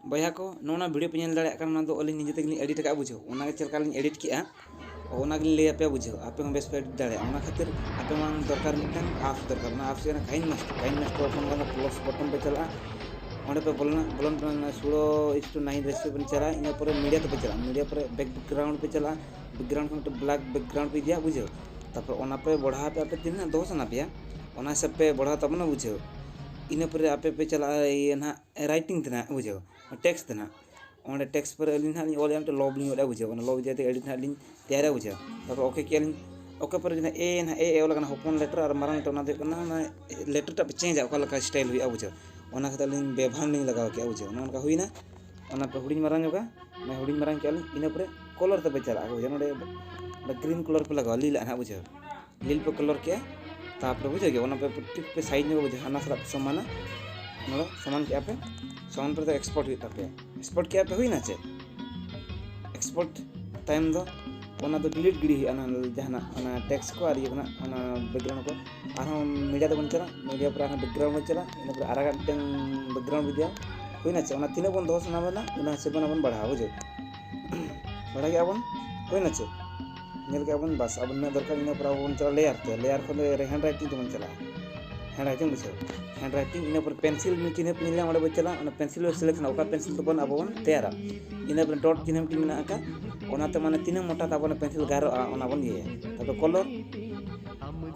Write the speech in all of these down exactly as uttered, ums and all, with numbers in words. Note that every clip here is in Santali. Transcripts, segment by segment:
ᱵᱚᱭᱦᱟ ᱠᱚ, ᱱᱚᱜᱼᱚ ᱱᱚᱣᱟ ᱵᱷᱤᱰᱤᱭᱳ ᱯᱮ ᱧᱮᱞ ᱫᱟᱲᱮᱭᱟᱜ ᱠᱟᱱᱟ, ᱱᱚᱣᱟ ᱫᱚ ᱟᱹᱞᱤᱧ ᱱᱤᱡᱮ ᱛᱮᱜᱮᱞᱤᱧ ᱮᱰᱤᱴ ᱟᱠᱟᱫᱼᱟ, ᱵᱩᱡᱷᱟᱹᱣ᱾ ᱚᱱᱟ ᱜᱮ ᱪᱮᱫ ᱞᱮᱠᱟ ᱞᱤᱧ ᱮᱰᱤᱴ ᱠᱮᱜᱼᱟ, ᱚᱱᱟ ᱜᱮᱞᱤᱧ ᱞᱟᱹᱭ ᱟᱯᱮᱭᱟ, ᱵᱩᱡᱷᱟᱹᱣ᱾ ᱟᱯᱮ ᱦᱚᱸ ᱵᱮᱥ ᱯᱮ ᱮᱰᱤᱴ ᱫᱟᱲᱮᱭᱟᱜᱼᱟ᱾ ᱚᱱᱟ ᱠᱷᱟᱹᱛᱤᱨ ᱟᱯᱮ ᱢᱟᱲᱟᱝ ᱫᱚᱨᱠᱟᱨ ᱢᱤᱫᱴᱟᱝ ᱟᱯᱥ ᱫᱚᱨᱠᱟᱨ᱾ ᱚᱱᱟ ᱟᱯᱥ ᱦᱩᱭᱩᱜ ᱠᱟᱱᱟ KineMaster᱾ KineMaster ᱳᱯᱮᱱ ᱠᱟᱛᱮ ᱯᱞᱟᱥ ᱵᱚᱴᱚᱱ ᱯᱮ ᱪᱟᱞᱟᱜᱼᱟ, ᱚᱸᱰᱮ ᱯᱮ ᱵᱚᱞᱚᱱᱟ᱾ ᱵᱚᱞᱚᱱ ᱯᱮ, ᱚᱱᱟ ᱥᱩᱲᱳ ᱤᱥᱴᱩ ᱱᱟᱭᱤᱱ ᱨᱮᱥᱤᱯᱤ ᱯᱮ ᱪᱟᱞᱟᱜᱼᱟ᱾ ᱤᱱᱟᱹ ᱯᱚᱨᱮ ᱢᱤᱰᱤᱭᱟ ᱛᱮᱯᱮ ᱪᱟᱞᱟᱜᱼᱟ᱾ ᱢᱤᱰᱤᱭᱟ ᱯᱚᱨᱮ ᱵᱮᱠᱜᱨᱟᱣᱩᱱᱰ ᱯᱮ ᱪᱟᱞᱟᱜᱼᱟ᱾ ᱵᱮᱠᱜᱨᱟᱣᱩᱱᱰ ᱠᱷᱚᱱ ᱢᱤᱫᱴᱮᱱ ᱵᱞᱮᱠ ᱵᱮᱠᱜᱨᱟᱣᱩᱱᱰ ᱯᱮ ᱤᱫᱤᱭᱟ, ᱵᱩᱡᱷᱟᱹᱣ᱾ ᱛᱟᱨᱯᱚᱨ ᱚᱱᱟ ᱯᱮ ᱵᱚᱲᱦᱟᱣ ᱯᱮ, ᱟᱯᱮ ᱛᱤᱱᱟᱹᱜ ᱫᱚᱦᱚ ᱥᱟᱱᱟ ᱯᱮᱭᱟ, ᱚᱱᱟ ᱦᱤᱥᱟᱹᱵ ᱯᱮ ᱵᱚᱲᱦᱟᱣ ᱛᱟᱵᱚᱱᱟ, ᱵᱩᱡᱷᱟᱹᱣ᱾ ᱤᱱᱟᱹ ᱯᱚᱨᱮ ᱟᱯᱮ ᱯᱮ ᱪᱟᱞᱟᱜᱼᱟ ᱤᱭᱟᱹ ᱱᱟᱦᱟᱜ ᱨᱟᱭᱴᱤᱝ ᱛᱮ ᱱᱟᱦᱟᱜ, ᱵᱩᱡᱷᱟᱹᱣ, ᱴᱮᱠᱥᱴ ᱛᱮ ᱱᱟᱦᱟᱜ᱾ ᱚᱸᱰᱮ ᱴᱮᱠᱥᱴ ᱯᱚᱨᱮ ᱟᱹᱞᱤᱧ ᱱᱟᱦᱟᱜ ᱞᱤᱧ ᱚᱞᱮᱫᱼᱟ, ᱢᱤᱫᱴᱮᱱ ᱞᱚᱵᱽ ᱞᱤᱧ ᱚᱞᱮᱫᱼᱟ, ᱵᱩᱡᱷᱟᱹᱣ᱾ ᱚᱱᱟ ᱞᱚᱵᱽ ᱤᱫᱤ ᱠᱟᱛᱮ ᱮᱰᱤᱴ ᱱᱟᱦᱟᱜ ᱞᱤᱧ ᱛᱮᱭᱟᱨᱟ, ᱵᱩᱡᱷᱟᱹᱣ᱾ ᱛᱟᱨᱯᱚᱨ ᱳᱠᱮ ᱠᱮᱜᱼᱟ ᱞᱤᱧ᱾ ᱳᱠᱮ ᱯᱚᱨᱮ ᱡᱟᱦᱟᱸ ᱮ ᱱᱟᱦᱟᱜ ᱮ ᱮ ᱚᱞ ᱟᱠᱟᱱᱟ ᱦᱚᱯᱚᱱ ᱞᱮᱴᱟᱨ ᱟᱨ ᱢᱟᱨᱟᱝ ᱞᱮᱴᱟᱨ, ᱚᱱᱟ ᱫᱚ ᱦᱩᱭᱩᱜ ᱠᱟᱱᱟ ᱚᱱᱟ ᱞᱮᱴᱟᱨ ᱴᱟᱜ ᱯᱮ ᱪᱮᱧᱡᱟ, ᱚᱠᱟ ᱞᱮᱠᱟ ᱥᱴᱟᱭᱤᱞ ᱦᱩᱭᱩᱜᱼᱟ, ᱵᱩᱡᱷᱟᱹᱣ᱾ ᱚᱱᱟ ᱠᱷᱟᱹᱛᱤᱨ ᱟᱹᱞᱤᱧ ᱵᱮᱵᱷᱟᱱ ᱞᱤᱧ ᱞᱟᱜᱟᱣ ᱠᱮᱜᱼᱟ, ᱵᱩᱡᱷᱟᱹᱣ᱾ ᱱᱚᱜᱼᱚ ᱱᱚᱝᱠᱟ ᱦᱩᱭᱱᱟ᱾ ᱚᱱᱟ ᱯᱮ ᱦᱩᱰᱤᱧ ᱢᱟᱨᱟᱝ ᱧᱚᱜᱟ, ᱚᱱᱟ ᱦᱩᱰᱤᱧ ᱢᱟᱨᱟᱝ ᱠᱮᱜᱼᱟ ᱞᱤᱧ᱾ ᱤᱱᱟᱹ ᱯᱚᱨᱮ ᱠᱚᱞᱚᱨ ᱛᱮᱯᱮ ᱪᱟᱞᱟᱜᱼᱟ, ᱵᱩᱡᱷᱟᱹᱣ᱾ ᱱᱚᱰᱮ ᱜᱨᱤᱱ ᱠᱚᱞᱚᱨ ᱯᱮ ᱞᱟᱜᱟᱣᱟ, ᱞᱤᱞ ᱟᱜ ᱱᱟᱦᱟᱜ, ᱵᱩᱡᱷᱟᱹᱣ᱾ ᱞᱤᱞ ᱯᱮ ᱠᱚᱞᱚᱨ ᱠᱮᱜᱼᱟ, ᱛᱟᱨᱯᱚᱨᱮ ᱵᱩᱡᱷᱟᱹᱣ ᱜᱮ, ᱚᱱᱟ ᱯᱮ ᱴᱷᱤᱠ ᱯᱮ ᱥᱟᱭᱤᱡᱽ ᱧᱚᱜᱟ, ᱵᱩᱡᱷᱟᱹᱣ, ᱦᱟᱱᱟ ᱥᱟᱞᱟᱜ ᱯᱮ ᱥᱚᱢᱟᱱᱟ᱾ ᱱᱚᱰᱮ ᱥᱚᱢᱟᱱ ᱠᱮᱜᱼᱟ ᱯᱮ, ᱥᱚᱢᱟᱱ ᱯᱚᱨᱮ ᱫᱚ ᱮᱠᱥᱯᱳᱨᱴ ᱦᱩᱭᱩᱜ ᱛᱟᱯᱮᱭᱟ᱾ ᱮᱠᱥᱯᱳᱨᱴ ᱠᱮᱜᱼᱟ ᱯᱮ, ᱦᱩᱭᱱᱟ ᱪᱮ? ᱮᱠᱥᱯᱳᱨᱴ ᱛᱟᱭᱚᱢ ᱫᱚ ᱚᱱᱟ ᱫᱚ ᱰᱤᱞᱤᱴ ᱜᱤᱰᱤ ᱦᱩᱭᱩᱜᱼᱟ, ᱚᱱᱟ ᱡᱟᱦᱟᱱᱟᱜ ᱚᱱᱟ ᱴᱮᱠᱥᱴ ᱠᱚ ᱟᱨ ᱤᱭᱟᱹ ᱠᱚ ᱱᱟᱜ, ᱚᱱᱟ ᱵᱮᱠᱜᱨᱟᱣᱩᱱᱰ ᱠᱚ᱾ ᱟᱨᱦᱚᱸ ᱢᱤᱰᱤᱭᱟ ᱛᱮᱵᱚᱱ ᱪᱟᱞᱟᱜᱼᱟ, ᱢᱤᱰᱤᱭᱟ ᱯᱚᱨᱮ ᱟᱨᱦᱚᱸ ᱵᱮᱠᱜᱨᱟᱣᱩᱱᱰ ᱵᱚᱱ ᱪᱟᱞᱟᱜᱼᱟ, ᱤᱱᱟᱹ ᱯᱚᱨᱮ ᱟᱨᱟᱜᱟᱜ ᱢᱤᱫᱴᱟᱝ ᱵᱮᱠᱜᱨᱟᱣᱩᱱᱰ ᱤᱫᱤᱭᱟ, ᱦᱩᱭᱱᱟ ᱪᱮ? ᱚᱱᱟ ᱛᱤᱱᱟᱹᱜ ᱵᱚᱱ ᱫᱚᱦᱚ ᱥᱟᱱᱟ ᱵᱚᱱᱟ, ᱚᱱᱟ ᱦᱤᱥᱟᱹᱵ ᱵᱚᱱ ᱵᱟᱲᱦᱟᱣᱟ, ᱵᱩᱡᱷᱟᱹᱣ᱾ ᱵᱟᱲᱦᱟᱣ ᱠᱮᱜᱼᱟ ᱵᱚᱱ, ᱦᱩᱭᱱᱟ ᱪᱮ? ᱧᱮᱞ ᱠᱮᱜᱼᱟ ᱵᱚᱱ, ᱵᱟᱥ, ᱟᱵᱚ ᱱᱤᱱᱟᱹᱜ ᱫᱚᱨᱠᱟᱨ, ᱤᱱᱟᱹ ᱯᱚᱨᱮ ᱟᱵᱚ ᱵᱚᱱ ᱪᱟᱞᱟᱜᱼᱟ ᱞᱮᱭᱟᱨ ᱛᱮ, ᱞᱮᱭᱟᱨ ᱠᱷᱚᱱ ᱫᱚ ᱦᱮᱱᱰ ᱨᱟᱭᱴᱤᱝ ᱛᱮᱵᱚᱱ ᱪᱟᱞᱟᱜᱼᱟ, ᱦᱮᱱᱰ ᱨᱟᱭᱴᱤᱝ, ᱵᱩᱡᱷᱟᱹᱣ᱾ ᱦᱮᱱᱰ ᱨᱟᱭᱴᱤᱝ, ᱤᱱᱟᱹ ᱯᱚᱨᱮ ᱯᱮᱱᱥᱤᱞ ᱪᱤᱱᱦᱟᱹ ᱯᱮ ᱧᱮᱞ ᱧᱟᱢᱟ, ᱚᱸᱰᱮ ᱵᱚᱱ ᱪᱟᱞᱟᱜᱼᱟ, ᱚᱱᱟ ᱯᱮᱱᱥᱤᱞ ᱵᱚᱱ ᱥᱤᱞᱮᱠᱴ ᱠᱷᱟᱱ ᱚᱠᱟ ᱯᱮᱱᱥᱤᱞ ᱛᱮᱵᱚᱱ ᱟᱵᱚ ᱵᱚᱱ ᱛᱮᱭᱟᱨᱟ, ᱤᱱᱟᱹ ᱯᱚᱨᱮ ᱰᱚᱴ ᱪᱤᱱᱦᱟᱹ ᱢᱤᱫᱴᱤᱡ ᱢᱮᱱᱟᱜ ᱟᱠᱟᱫ, ᱚᱱᱟᱛᱮ ᱢᱟᱱᱮ ᱛᱤᱱᱟᱹᱜ ᱢᱚᱴᱟ ᱛᱟᱵᱚᱱ ᱯᱮᱱᱥᱤᱞ ᱜᱟᱨᱚᱜᱼᱟ, ᱚᱱᱟ ᱵᱚᱱ ᱤᱭᱟᱹᱭᱟ᱾ ᱛᱟᱨᱯᱚᱨᱮ ᱠᱚᱞᱚᱨ,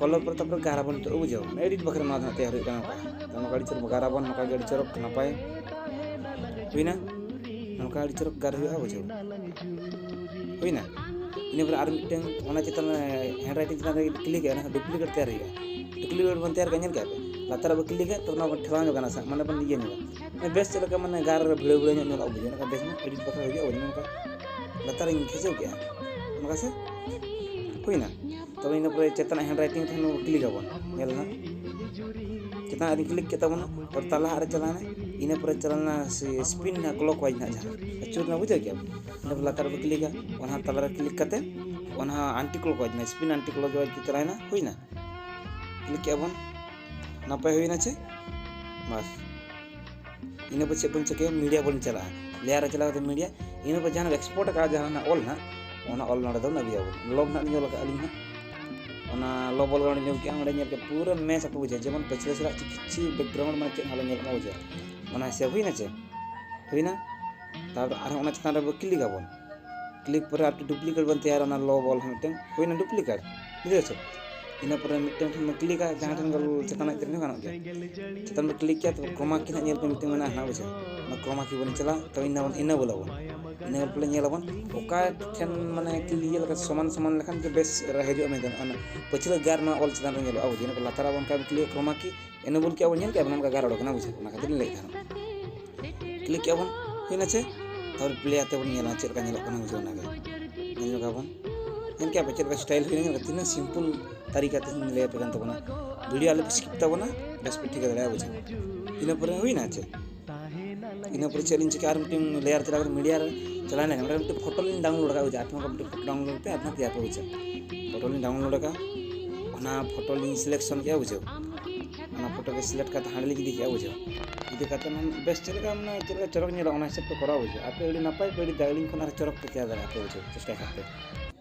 ᱠᱚᱞᱚᱨ ᱯᱚᱨᱮ ᱛᱟᱨᱯᱚᱨᱮ ᱜᱟᱨᱟ ᱵᱚᱱ ᱱᱤᱛᱚᱜ, ᱵᱩᱡᱷᱟᱹᱣ, ᱢᱟᱱᱮ ᱮᱰᱤᱴ ᱵᱟᱠᱷᱨᱟ ᱱᱚᱣᱟ ᱫᱚ ᱦᱟᱸᱜ ᱛᱮᱭᱟᱨ ᱦᱩᱭᱩᱜ ᱠᱟᱱᱟ᱾ ᱱᱚᱝᱠᱟ ᱱᱚᱝᱠᱟ ᱟᱹᱰᱤ ᱪᱚᱨᱚᱠ ᱜᱟᱨᱟ ᱵᱚᱱ, ᱱᱚᱝᱠᱟ ᱜᱮ ᱟᱹᱰᱤ ᱪᱚᱨᱚᱠ ᱱᱟᱯᱟᱭ ᱦᱩᱭᱱᱟ᱾ ᱱᱚᱝᱠᱟ ᱟᱹᱰᱤ ᱪᱚᱨᱚᱠ ᱜᱟᱨ ᱦᱩᱭᱩᱜᱼᱟ, ᱵᱩᱡᱷᱟᱹᱣ, ᱦᱩᱭᱱᱟ᱾ ᱤᱱᱟᱹ ᱯᱚᱨᱮ ᱟᱨ ᱢᱤᱫᱴᱟᱝ ᱚᱱᱟ ᱪᱮᱛᱟᱱ ᱨᱮ ᱦᱮᱱᱰ ᱨᱟᱭᱴᱤᱝ ᱪᱮᱛᱟᱱ ᱨᱮ ᱠᱞᱤᱠ ᱦᱩᱭᱩᱜᱼᱟ, ᱚᱱᱟ ᱰᱩᱯᱞᱤᱠᱮᱴ ᱛᱮᱭᱟᱨ ᱦᱩᱭᱩᱜᱼᱟ᱾ ᱰᱩᱯᱞᱤᱠᱮᱴ ᱵᱚᱱ ᱛᱮᱭᱟᱨ ᱠᱮᱜᱼᱟ, ᱧᱮᱞ ᱠᱮᱜᱼᱟ ᱯᱮ, ᱞᱟᱛᱟᱨ ᱨᱮ ᱵᱚ ᱠᱞᱤᱠᱟ, ᱛᱚ ᱚᱱᱟ ᱵᱚᱱ ᱴᱷᱮᱞᱟᱣ ᱧᱚᱜᱟ ᱱᱟᱥᱮ, ᱢᱟᱱᱮ ᱵᱚᱱ ᱤᱭᱟᱹ ᱧᱚᱜᱟ, ᱢᱟᱱᱮ ᱵᱮᱥ ᱪᱮᱫ ᱞᱮᱠᱟ ᱢᱟᱱᱮ ᱜᱟᱨ ᱨᱮ ᱵᱷᱤᱲᱟᱹᱣ ᱵᱷᱤᱲᱟᱹᱣ ᱧᱮᱞᱚᱜᱼᱟ, ᱵᱩᱡᱷᱟᱹᱣ, ᱚᱱᱠᱟ ᱵᱮᱥ ᱧᱚᱜ ᱮᱰᱤᱴ ᱵᱟᱠᱷᱨᱟ ᱦᱩᱭᱩᱜᱼᱟ, ᱵᱩᱡᱷᱟᱹᱣ, ᱱᱚᱝᱠᱟ ᱞᱟᱛᱟᱨ ᱨᱤᱧ ᱠᱷᱮᱸᱪᱟᱣ ᱠᱮᱜᱼᱟ, ᱚᱱᱠᱟ ᱥᱮ ᱦᱩᱭᱱᱟ᱾ ᱛᱚᱵᱮ ᱤᱱᱟᱹ ᱯᱚᱨᱮ ᱪᱮᱛᱟᱱᱟᱜ ᱦᱮᱱᱰ ᱨᱟᱭᱴᱤᱝ ᱴᱷᱮᱱ ᱵᱚ ᱠᱞᱤᱠ ᱟᱵᱚᱱ, ᱧᱮᱞ ᱱᱟ, ᱪᱮᱛᱟᱱ ᱨᱤᱧ ᱠᱞᱤᱠ ᱠᱮᱫ ᱛᱟᱵᱚᱱᱟ, ᱛᱚ ᱛᱟᱞᱟ ᱦᱟᱜ ᱨᱮ ᱪᱟᱞᱟᱣᱱᱟ, ᱤᱱᱟᱹ ᱯᱚᱨᱮ ᱪᱟᱞᱟᱣᱱᱟ ᱥᱯᱤᱱ ᱱᱟ ᱠᱞᱚᱠ ᱣᱟᱭᱤᱡ ᱱᱟᱜ ᱡᱟᱦᱟᱸ ᱟᱹᱪᱩᱨ ᱱᱟ, ᱵᱩᱡᱷᱟᱹᱣ ᱠᱮᱜᱼᱟ᱾ ᱤᱱᱟᱹ ᱯᱚᱨᱮ ᱞᱟᱛᱟᱨ ᱨᱮ ᱠᱞᱤᱠᱟ, ᱚᱱᱟ ᱛᱟᱞᱟ ᱨᱮ ᱠᱞᱤᱠ ᱠᱟᱛᱮ ᱚᱱᱟ ᱟᱱᱴᱤ ᱠᱞᱚᱠ ᱣᱟᱭᱤᱡ ᱱᱟ, ᱥᱯᱤᱱ ᱟᱱᱴᱤ ᱠᱞᱚᱠ ᱣᱟᱭᱤᱡ ᱛᱮ ᱪᱟᱞᱟᱣᱱᱟ, ᱦᱩᱭᱱᱟ᱾ ᱠᱞᱤᱠ ᱠᱮᱜᱼᱟ ᱵᱚᱱ, ᱱᱟᱯᱟᱭ ᱦᱩᱭᱱᱟ ᱪᱮ? ᱵᱟᱥ᱾ ᱤᱱᱟᱹ ᱯᱚᱨ ᱪᱮᱫ ᱵᱚᱱ ᱪᱤᱠᱟᱹᱭᱟ, ᱢᱤᱰᱤᱭᱟ ᱵᱚᱱ ᱪᱟᱞᱟᱜᱼᱟ᱾ ᱞᱮᱭᱟᱨ ᱨᱮ ᱪᱟᱞᱟᱣ ᱠᱟᱛᱮ ᱢᱤᱰᱤᱭᱟ, ᱤᱱᱟᱹ ᱯᱚᱨ ᱡᱟᱦᱟᱸ ᱮᱠᱥᱯᱳᱨᱴ ᱟᱠᱟᱫ ᱡᱟᱦᱟᱸ ᱚᱞ ᱱᱟᱜ, ᱚᱱᱟ ᱚᱞ ᱱᱚᱰᱮ ᱫᱚ ᱟᱹᱜᱩᱭᱟᱵᱚᱱ᱾ ᱞᱚ ᱱᱟᱜ ᱞᱤᱧ ᱚᱞ ᱟᱠᱟᱫ ᱟᱹᱞᱤᱧ ᱱᱟᱜ, ᱚᱱᱟ ᱞᱚ ᱵᱚᱞ ᱚᱸᱰᱮ ᱧᱮᱞ ᱠᱮᱫᱼᱟ, ᱚᱸᱰᱮ ᱧᱮᱞ ᱠᱮᱫᱼᱟ ᱯᱩᱨᱟᱹ ᱢᱮᱪ ᱟᱯᱮ ᱵᱩᱡᱷᱟᱹᱣᱟ, ᱡᱮᱢᱚᱱ ᱯᱟᱹᱪᱷᱞᱟᱹ ᱥᱮᱫᱟᱜ ᱪᱮᱫ ᱠᱤᱪᱷᱩ ᱵᱮᱠᱜᱨᱟᱣᱩᱱᱰ ᱢᱟᱱᱮ ᱪᱮᱫ ᱦᱚᱸ ᱟᱞᱚ ᱧᱮᱞᱚᱜ ᱢᱟ ᱵᱩᱡᱷᱟᱹᱣᱟ᱾ ᱚᱱᱟ ᱦᱤᱥᱟᱹᱵ ᱦᱩᱭᱱᱟ ᱪᱮ? ᱦᱩᱭᱱᱟ᱾ ᱛᱟᱨᱯᱚᱨ ᱟᱨᱦᱚᱸ ᱚᱱᱟ ᱪᱮᱛᱟᱱ ᱨᱮᱵᱚ ᱠᱞᱤᱠ ᱟᱵᱚᱱ᱾ ᱠᱞᱤᱠ ᱯᱚᱨᱮ ᱟᱨ ᱰᱩᱯᱞᱤᱠᱮᱴ ᱵᱚᱱ ᱛᱮᱭᱟᱨᱟ, ᱚᱱᱟ ᱞᱚ ᱵᱚᱞ ᱦᱚᱸ ᱢᱤᱫᱴᱮᱱ ᱦᱩᱭᱱᱟ ᱰᱩᱯᱞᱤᱠᱮᱴ, ᱵᱩᱡᱷᱟᱹᱣ ᱥᱮ? ᱤᱱᱟᱹ ᱯᱚᱨᱮ ᱢᱤᱫᱴᱮᱱ ᱴᱷᱮᱱ ᱵᱚᱱ ᱠᱞᱤᱠᱟ, ᱡᱟᱦᱟᱸ ᱴᱷᱮᱱ ᱜᱮ ᱪᱮᱛᱟᱱ ᱨᱮ ᱛᱤᱨᱤᱡ ᱦᱚᱸ ᱜᱟᱱᱚᱜ ᱜᱮᱭᱟ᱾ ᱪᱮᱛᱟᱱ ᱵᱚᱱ ᱠᱞᱤᱠ ᱠᱮᱭᱟ, ᱛᱚᱵᱮ ᱠᱨᱚᱢᱟ ᱠᱤ ᱱᱟᱜ ᱧᱮᱞ ᱯᱮ ᱢᱤᱫᱴᱮᱱ ᱢᱮᱱᱟᱜᱼᱟ ᱱᱟᱜ, ᱵᱩᱡᱷᱟᱹᱣ? ᱚᱱᱟ ᱠᱨᱚᱢᱟ ᱠᱤ ᱵᱚᱱ ᱪᱟᱞᱟᱜᱼᱟ, ᱛᱚᱵᱮ ᱤᱱᱟᱹ ᱵᱚᱱ ᱤᱱᱟᱹ ᱵᱚᱞ ᱟᱵᱚᱱ᱾ ᱤᱱᱟᱹ ᱯᱚᱨᱮ ᱧᱮᱞ ᱟᱵᱚᱱ ᱚᱠᱟ ᱴᱷᱮᱱ ᱢᱟᱱᱮ ᱠᱤ ᱤᱭᱟᱹ ᱞᱮᱠᱟ ᱥᱚᱢᱟᱱ ᱥᱚᱢᱟᱱ ᱞᱮᱠᱷᱟᱱ ᱜᱮ ᱵᱮᱥ ᱦᱤᱡᱩᱜᱼᱟ ᱢᱮᱱᱛᱮ, ᱚᱱᱟ ᱯᱟᱹᱪᱷᱞᱟᱹ ᱜᱟᱨ ᱱᱚᱣᱟ ᱚᱞ ᱪᱮᱛᱟᱱ ᱨᱮ ᱧᱮᱞᱚᱜᱼᱟ, ᱵᱩᱡᱷᱟᱹᱣ? ᱤᱱᱟᱹ ᱯᱚᱨᱮ ᱞᱟᱛᱟᱨ ᱟᱵᱚᱱ ᱚᱱᱠᱟ ᱵᱚᱱ ᱠᱞᱤᱠ ᱠᱨᱚᱢᱟ ᱠᱤ, ᱮᱱᱮᱵᱚᱞ ᱠᱮᱜᱼᱟ ᱵᱚᱱ, ᱧᱮᱞ ᱠᱮᱜᱼᱟ ᱵᱚᱱ, ᱚᱱᱠᱟ ᱜᱟᱨ ᱚᱰᱚᱠ ᱮᱱᱟ, ᱵᱩᱡᱷᱟᱹᱣ? ᱚᱱᱟ ᱠᱷᱟᱹᱛᱤᱨ ᱤᱧ ᱞᱟᱹᱭᱮᱫ ᱛᱟᱦᱮᱱᱟ᱾ ᱠᱞᱤᱠ ᱠᱮᱜᱼᱟ ᱵᱚᱱ, ᱦᱩᱭᱱᱟ ᱪᱮ? ᱛᱟᱨᱯᱚᱨᱮ ᱯᱞᱮ ᱟᱛᱮ ᱵᱚᱱ ᱧᱮᱞᱟ ᱪᱮᱫ ᱞᱮᱠᱟ ᱧᱮᱞᱚᱜ ᱠᱟᱱᱟ, ᱵᱩᱡᱷᱟᱹᱣ? ᱚᱱᱟᱜᱮ ᱧᱮᱞ ᱧᱚᱜ ᱟᱵᱚᱱ᱾ ᱧᱮᱞ ᱠᱮᱜᱼᱟ ᱯᱮ ᱪᱮᱫ ᱞᱮᱠᱟ ᱥᱴᱟᱭᱤᱞ ᱦᱩᱭᱱᱟ? ᱧᱮᱞ ᱠᱮᱜᱼᱟ? ᱛᱤᱱᱟᱹᱜ ᱥᱤᱢᱯᱚᱞ ᱛᱟᱹᱨᱤᱠᱟ ᱛᱮ ᱤᱧ ᱞᱟᱹᱭ ᱟᱯᱮ ᱠᱟᱱ ᱛᱟᱵᱚᱱᱟ᱾ ᱵᱷᱤᱰᱤᱭᱳ ᱟᱞᱚ ᱯᱮ ᱥᱠᱤᱯ ᱛᱟᱵᱚᱱᱟ, ᱵᱮᱥ ᱯᱮ ᱴᱷᱤᱠᱟᱹ ᱫᱟᱲᱮᱭᱟᱜᱼᱟ, ᱵᱩᱡᱷᱟᱹᱣ? ᱤᱱᱟᱹ ᱯᱚᱨᱮ ᱦᱩᱭᱱᱟ ᱪᱮ? ᱤᱱᱟᱹ ᱯᱚᱨᱮ ᱪᱮᱫ ᱞᱤᱧ ᱪᱤᱠᱟᱹ, ᱟᱨ ᱢᱤᱫᱴᱮᱱ ᱞᱮᱭᱟᱨ ᱪᱟᱞᱟᱣ ᱠᱟᱛᱮ ᱢᱤᱰᱤᱭᱟ ᱨᱮ ᱪᱟᱞᱟᱣ ᱞᱮᱱᱟ, ᱚᱸᱰᱮ ᱢᱤᱫᱴᱮᱱ ᱯᱷᱳᱴᱳ ᱞᱤᱧ ᱰᱟᱣᱩᱱᱞᱳᱰ ᱟᱠᱟᱫ, ᱵᱩᱡᱷᱟᱹᱣ? ᱟᱯᱮ ᱦᱚᱸ ᱢᱤᱫᱴᱮᱱ ᱯᱷᱳᱴᱳ ᱰᱟᱣᱩᱱᱞᱳᱰ ᱯᱮ, ᱟᱯᱮ ᱦᱚᱸ ᱛᱮᱭᱟᱨ ᱯᱮ, ᱵᱩᱡᱷᱟᱹᱣ? ᱯᱷᱳᱴᱳ ᱞᱤᱧ ᱰᱟᱣᱩᱱᱞᱳᱰ ᱟᱠᱟᱫ, ᱚᱱᱟ ᱯᱷᱳᱴᱳ ᱞᱤᱧ ᱥᱤᱞᱮᱠᱥᱚᱱ ᱠᱮᱜᱼᱟ, ᱵᱩᱡᱷᱟᱹᱣ? ᱚᱱᱟ ᱯᱷᱳᱴᱳ ᱜᱮ ᱥᱤᱞᱮᱠᱴ ᱠᱟᱛᱮ ᱦᱟᱸᱰᱮ ᱞᱤᱧ ᱤᱫᱤ ᱠᱮᱜᱼᱟ, ᱵᱩᱡᱷᱟᱹᱣ? ᱤᱫᱤ ᱠᱟᱛᱮ ᱱᱚᱣᱟ ᱵᱮᱥ ᱪᱮᱫ ᱞᱮᱠᱟ, ᱢᱟᱱᱮ, ᱪᱮᱫ ᱞᱮᱠᱟ ᱪᱚᱨᱚᱠ ᱧᱮᱞᱚᱜᱼᱟ, ᱚᱱᱟ ᱦᱤᱥᱟᱹᱵ ᱛᱮ ᱠᱚᱨᱟᱣ, ᱵᱩᱡᱷᱟᱹᱣ? ᱟᱯᱮ ᱟᱹᱰᱤ ᱱᱟᱯᱟᱭ ᱯᱮ, ᱟᱹᱰᱤ ᱫᱟ-, ᱟᱹᱞᱤᱧ ᱠᱷᱚᱱ ᱟᱨ ᱪᱚᱨᱚᱠ ᱯᱮ ᱛᱮᱭᱟᱨ ᱫᱟᱲᱮᱭᱟᱜᱼᱟ, ᱟᱯᱮ, ᱵᱩᱡᱷᱟᱹᱣ? ᱪᱮᱥᱴᱟ ᱠᱟᱛᱮ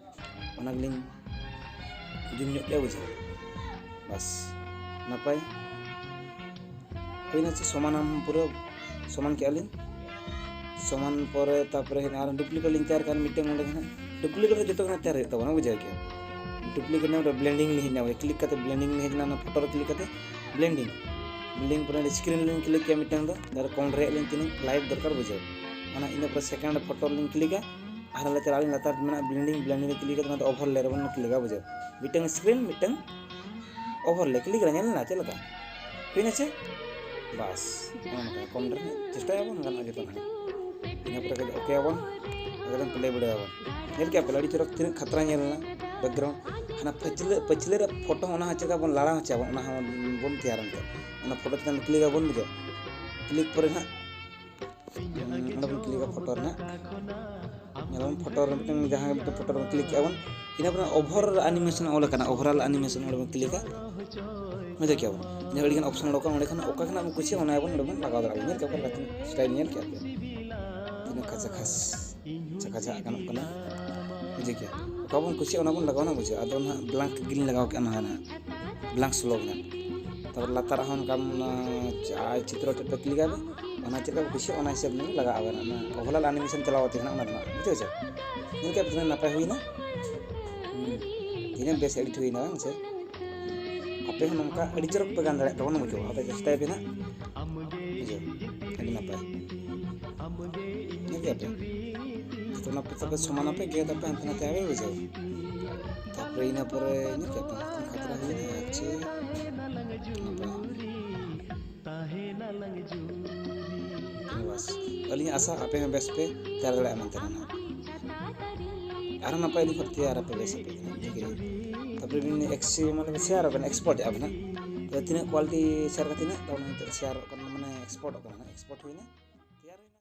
ᱚᱱᱟ ᱜᱮᱞᱤᱧ ᱡᱩᱢ ᱧᱚᱜ ᱠᱮᱜᱼᱟ, ᱵᱩᱡᱷᱟᱹᱣ? ᱵᱟᱥ, ᱱᱟᱯᱟᱭ᱾ ᱦᱩᱭᱱᱟ ᱪᱮ ᱥᱚᱢᱟᱱᱟᱢ ᱯᱩᱨᱟᱹ, ᱥᱚᱢᱟᱱ ᱠᱮᱜᱼᱟ ᱞᱤᱧ᱾ ᱥᱚᱢᱟᱱ ᱯᱚᱨᱮ ᱛᱟᱨᱯᱚᱨᱮ ᱦᱮᱡ ᱮᱱᱟ ᱟᱨ ᱰᱩᱯᱞᱤᱠᱮᱴ ᱞᱤᱧ ᱛᱮᱭᱟᱨ ᱠᱮᱜᱼᱟ ᱢᱤᱫᱴᱮᱱ ᱱᱚᱰᱮ ᱦᱮᱱᱟᱜ᱾ ᱰᱩᱯᱞᱤᱠᱮᱴ ᱫᱚ ᱡᱚᱛᱚ ᱠᱷᱚᱱᱟᱜ ᱛᱮᱭᱟᱨ ᱦᱩᱭᱩᱜ ᱛᱟᱵᱚᱱᱟ, ᱵᱩᱡᱷᱟᱹᱣ ᱠᱮᱜᱼᱟ? ᱰᱩᱯᱞᱤᱠᱮᱴ ᱱᱚᱰᱮ ᱵᱞᱮᱱᱰᱤᱝ ᱞᱤᱧ ᱦᱮᱡ ᱮᱱᱟ, ᱠᱞᱤᱠ ᱠᱟᱛᱮ ᱵᱞᱮᱱᱰᱤᱝ ᱞᱤᱧ ᱦᱮᱡ ᱮᱱᱟ, ᱚᱱᱟ ᱯᱷᱳᱴᱳ ᱨᱮ ᱠᱞᱤᱠ ᱠᱟᱛᱮ ᱵᱞᱮᱱᱰᱤᱝ᱾ ᱵᱞᱮᱱᱰᱤᱝ ᱯᱚᱨᱮ ᱚᱸᱰᱮ ᱥᱠᱨᱤᱱ ᱞᱤᱧ ᱠᱞᱤᱠ ᱠᱮᱜᱼᱟ ᱢᱤᱫᱴᱮᱱ ᱫᱚ, ᱡᱟᱦᱟᱸ ᱨᱮ ᱠᱚᱢ ᱨᱮᱭᱟᱜ ᱞᱤᱧ ᱛᱤᱱᱟᱹᱜ ᱞᱟᱭᱤᱴ ᱫᱚᱨᱠᱟᱨ, ᱵᱩᱡᱷᱟᱹᱣ? ᱚᱱᱟ ᱤᱱᱟᱹ ᱯᱚᱨᱮ ᱥᱮᱠᱮᱱᱰ ᱯᱷᱳᱴᱳ ᱞᱤᱧ ᱠᱞᱤᱠᱟ, ᱟᱨ ᱦᱟᱸᱰᱮ ᱪᱟᱞᱟᱜ ᱟᱹᱞᱤᱧ, ᱞᱟᱛᱟᱨ ᱢᱮᱱᱟᱜᱼᱟ ᱵᱞᱮᱱᱰᱤᱝ, ᱵᱞᱮᱱᱰᱤᱝ ᱨᱮ ᱠᱞᱤᱠ ᱠᱟᱛᱮ ᱚᱱᱟ ᱫᱚ ᱚᱵᱷᱟᱨᱞᱮ ᱨᱮᱵᱚᱱ ᱠᱞᱤᱠᱟ, ᱵᱩᱡᱷᱟᱹᱣ? ᱢᱤᱫᱴᱟᱝ ᱥᱠᱨᱤᱱ, ᱢᱤᱫᱴᱟᱝ ᱚᱵᱷᱟᱨᱞᱮ ᱠᱞᱤᱠ ᱨᱮ ᱧᱮᱞ ᱮᱱᱟ ᱪᱮᱫ ᱞᱮᱠᱟ? ᱦᱩᱭᱱᱟ ᱪᱮ? ᱵᱟᱥ, ᱱᱚᱜᱼᱚ ᱱᱚᱝᱠᱟ ᱠᱚᱢ ᱨᱮ ᱪᱮᱥᱴᱟᱭᱟᱵᱚᱱ, ᱜᱟᱱᱚᱜᱼᱟ ᱡᱚᱛᱚ ᱱᱟᱦᱟᱜ᱾ ᱤᱱᱟᱹ ᱯᱚᱨᱮ ᱠᱷᱟᱡ ᱳᱠᱮ ᱟᱵᱚᱱ, ᱮᱠᱫᱚᱢ ᱯᱞᱮ ᱵᱤᱰᱟᱹᱣ ᱟᱵᱚᱱ᱾ ᱧᱮᱞ ᱠᱮᱜᱼᱟ ᱯᱮ ᱟᱹᱰᱤ ᱪᱚᱨᱚᱠ ᱛᱤᱱᱟᱹᱜ ᱠᱷᱟᱛᱨᱟ ᱧᱮᱞ ᱮᱱᱟ ᱵᱮᱠᱜᱨᱟᱣᱩᱱᱰ᱾ ᱦᱟᱱᱟ ᱯᱟᱹᱪᱷᱞᱟᱹ, ᱯᱟᱹᱪᱷᱞᱟᱹ ᱨᱮ ᱯᱷᱳᱴᱳ ᱚᱱᱟ ᱦᱚᱸ ᱪᱮᱫ ᱞᱮᱠᱟ ᱵᱚᱱ ᱞᱟᱲᱟᱣ ᱦᱚᱪᱚᱭᱟᱵᱚᱱ, ᱚᱱᱟ ᱦᱚᱸ ᱵᱚᱱ ᱛᱮᱭᱟᱨᱟ ᱱᱤᱛᱚᱜ᱾ ᱚᱱᱟ ᱯᱷᱳᱴᱳ ᱪᱮᱛᱟᱱ ᱨᱮ ᱠᱞᱤᱠ ᱟᱵᱚᱱ, ᱵᱩᱡᱷᱟᱹᱣ? ᱠᱞᱤᱠ ᱯᱚᱨᱮ ᱱᱟᱦᱟᱜ ᱦᱩᱸ, ᱚᱸᱰᱮ ᱵᱚᱱ ᱠᱞᱤᱠᱟ ᱯᱷᱳᱴᱳ ᱨᱮᱱᱟᱜ᱾ ᱧᱮᱞᱟᱵᱚᱱ ᱯᱷᱳᱴᱳ ᱨᱮ ᱢᱤᱫᱴᱮᱱ, ᱡᱟᱦᱟᱸ ᱜᱮ ᱢᱤᱫᱴᱮᱱ ᱯᱷᱳᱴᱳ ᱨᱮᱵᱚᱱ ᱠᱞᱤᱠ ᱠᱮᱜᱼᱟ ᱵᱚᱱ, ᱤᱱᱟᱹ ᱯᱚᱨᱮ overall animation ᱚᱞ ᱟᱠᱟᱱᱟ, overall animation ᱚᱸᱰᱮ ᱵᱚᱱ ᱠᱞᱤᱠᱟ, ᱵᱩᱡᱷᱟᱹᱣ ᱠᱮᱜᱼᱟ ᱵᱚᱱ᱾ ᱤᱱᱟᱹ ᱟᱹᱰᱤᱜᱟᱱ ᱚᱯᱥᱮᱱ ᱚᱰᱚᱠᱚᱜᱼᱟ, ᱚᱸᱰᱮ ᱠᱷᱚᱱ ᱚᱠᱟ ᱠᱷᱚᱱᱟᱜ ᱵᱚᱱ ᱠᱩᱥᱤᱭᱟᱜᱼᱟ ᱚᱱᱟ ᱵᱚᱱ ᱚᱸᱰᱮ ᱵᱚᱱ ᱞᱟᱜᱟᱣ ᱫᱟᱲᱮᱭᱟᱜᱼᱟ᱾ ᱧᱮᱞ ᱠᱮᱜᱼᱟ ᱯᱮ ᱥᱴᱟᱭᱤᱞ, ᱧᱮᱞ ᱠᱮᱜᱼᱟ ᱯᱮ ᱛᱤᱱᱟᱹᱜ ᱠᱷᱟᱪᱟ ᱠᱷᱟᱪ ᱪᱟᱠᱟ ᱪᱟᱠᱟ ᱜᱟᱱᱚᱜ ᱠᱟᱱᱟ, ᱵᱩᱡᱷᱟᱹᱣ ᱠᱮᱜᱼᱟ᱾ ᱚᱠᱟ ᱵᱚᱱ ᱠᱩᱥᱤᱭᱟᱜᱼᱟ ᱚᱱᱟ ᱵᱚᱱ ᱞᱟᱜᱟᱣᱟ, ᱵᱩᱡᱷᱟᱹᱣ᱾ ᱟᱫᱚ ᱱᱟᱦᱟᱜ ᱵᱞᱟᱝᱠ ᱜᱮᱞᱤᱧ ᱞᱟᱜᱟᱣ ᱠᱮᱜᱼᱟ, ᱱᱚᱣᱟ ᱱᱟᱦᱟᱜ ᱵᱞᱟᱝᱠ ᱥᱞᱳ ᱜᱮ ᱱᱟᱦᱟᱜ᱾ ᱛᱟᱨᱯᱚᱨ ᱞᱟᱛᱟᱨ ᱦᱚᱸ ᱚᱱᱠᱟ ᱚᱱᱟ ᱪᱟ-, ᱪᱤᱛᱨᱚ ᱴᱷᱮᱱ ᱯᱮ ᱠᱞᱤᱠᱟ, ᱚᱱᱟ ᱪᱮᱫ ᱞᱮᱠᱟ ᱵᱚᱱ ᱠᱩᱥᱤᱭᱟᱜᱼᱟ ᱚᱱᱟ ᱦᱤᱥᱟᱹᱵ ᱞᱤᱧ ᱞᱟᱜᱟᱣ ᱟᱵᱮᱱᱟ᱾ ᱚᱱᱟ overall animation ᱪᱟᱞᱟᱣ ᱠᱟᱛᱮ ᱱᱟᱦᱟᱜ ᱚᱱᱟ ᱫᱚ ᱱᱟᱦᱟᱜ, ᱵᱩᱡᱷᱟᱹᱣ ᱪᱮ? ᱧᱮᱞ ᱠᱮᱜᱼᱟ ᱯᱮ ᱛᱤᱱᱟᱹᱜ ᱱᱟᱯᱟᱭ ᱦᱩᱭᱱᱟ? ᱦᱩᱸ᱾ ᱛᱤᱱᱟᱹᱜ ᱵᱮᱥ edit ᱦᱩᱭᱱᱟ, ᱵᱟᱝ ᱥᱮ? ᱟᱯᱮ ᱦᱚᱸ ᱱᱚᱝᱠᱟ ᱟᱹᱰᱤ ᱪᱚᱨᱚᱠ ᱯᱮ ᱜᱟᱱ ᱫᱟᱲᱮᱭᱟᱜ ᱛᱟᱵᱚᱱᱟ, ᱵᱩᱡᱷᱟᱹᱣ᱾ ᱟᱯᱮ ᱪᱮᱥᱴᱟᱭ ᱯᱮ ᱱᱟᱦᱟᱜ᱾ ᱵᱩᱡᱷᱟᱹᱣ, ᱟᱹᱰᱤ ᱱᱟᱯᱟᱭ᱾ ᱧᱮᱞ ᱠᱮᱜᱼᱟ ᱯᱮ? ᱡᱚᱛᱚ ᱚᱱᱟ ᱯᱚᱛᱚᱵ ᱯᱮ ᱥᱚᱢᱟᱱᱟᱯᱮ, ᱜᱮᱫ ᱟᱯᱮ ᱦᱟᱱᱛᱮ ᱱᱟᱛᱮ ᱟᱯᱮ, ᱵᱩᱡᱷᱟᱹᱣ᱾ ᱛᱟᱨᱯᱚᱨᱮ ᱤᱱᱟᱹ ᱯᱚᱨᱮ ᱧᱮᱞ ᱠᱮᱜᱼᱟ ᱯᱮ? ᱠᱷᱟᱛᱨᱟ ᱦᱩᱭᱱᱟ, ᱟᱪᱪᱷᱟ᱾ ᱱᱟᱯᱟᱭ᱾ ᱵᱟᱥ, ᱟᱹᱞᱤᱧᱟᱜ ᱟᱥᱟ ᱟᱯᱮ ᱦᱚᱸ ᱵᱮᱥ ᱯᱮ ᱛᱮᱭᱟᱨ ᱫᱟᱲᱮᱭᱟᱜᱼᱟ ᱢᱮᱱᱛᱮ ᱱᱟᱦᱟᱜ᱾ ᱟᱨᱦᱚᱸ ᱱᱟᱯᱟᱭ ᱞᱤᱧ ᱛᱮᱭᱟᱨ ᱟᱯᱮ ᱵᱮᱥ ᱟᱯᱮ ᱠᱟᱱᱟ, ᱴᱷᱤᱠ ᱜᱮᱭᱟ᱾ ᱛᱟᱨᱯᱚᱨᱮ ᱵᱤᱱ ᱮᱠᱥ-, ᱢᱟᱱᱮ ᱥᱮᱭᱟᱨ ᱟᱵᱮᱱ, export ᱮᱜᱼᱟ ᱵᱮᱱ ᱦᱟᱸᱜ᱾ ᱛᱚ ᱛᱤᱱᱟᱹᱜ quality ᱥᱮᱭᱟᱨ ᱠᱟᱛᱮ ᱱᱟᱜ, ᱛᱟᱨ ᱢᱟᱱᱮ ᱱᱤᱛᱚᱜ ᱥᱮᱭᱟᱨᱚᱜ ᱠᱟᱱᱟ, ᱢᱟᱱᱮ exportᱚᱜ ᱠᱟᱱᱟ ᱱᱟᱜ, export ᱦᱩᱭᱱᱟ, ᱛᱮᱭᱟᱨ ᱦᱩᱭᱱᱟ᱾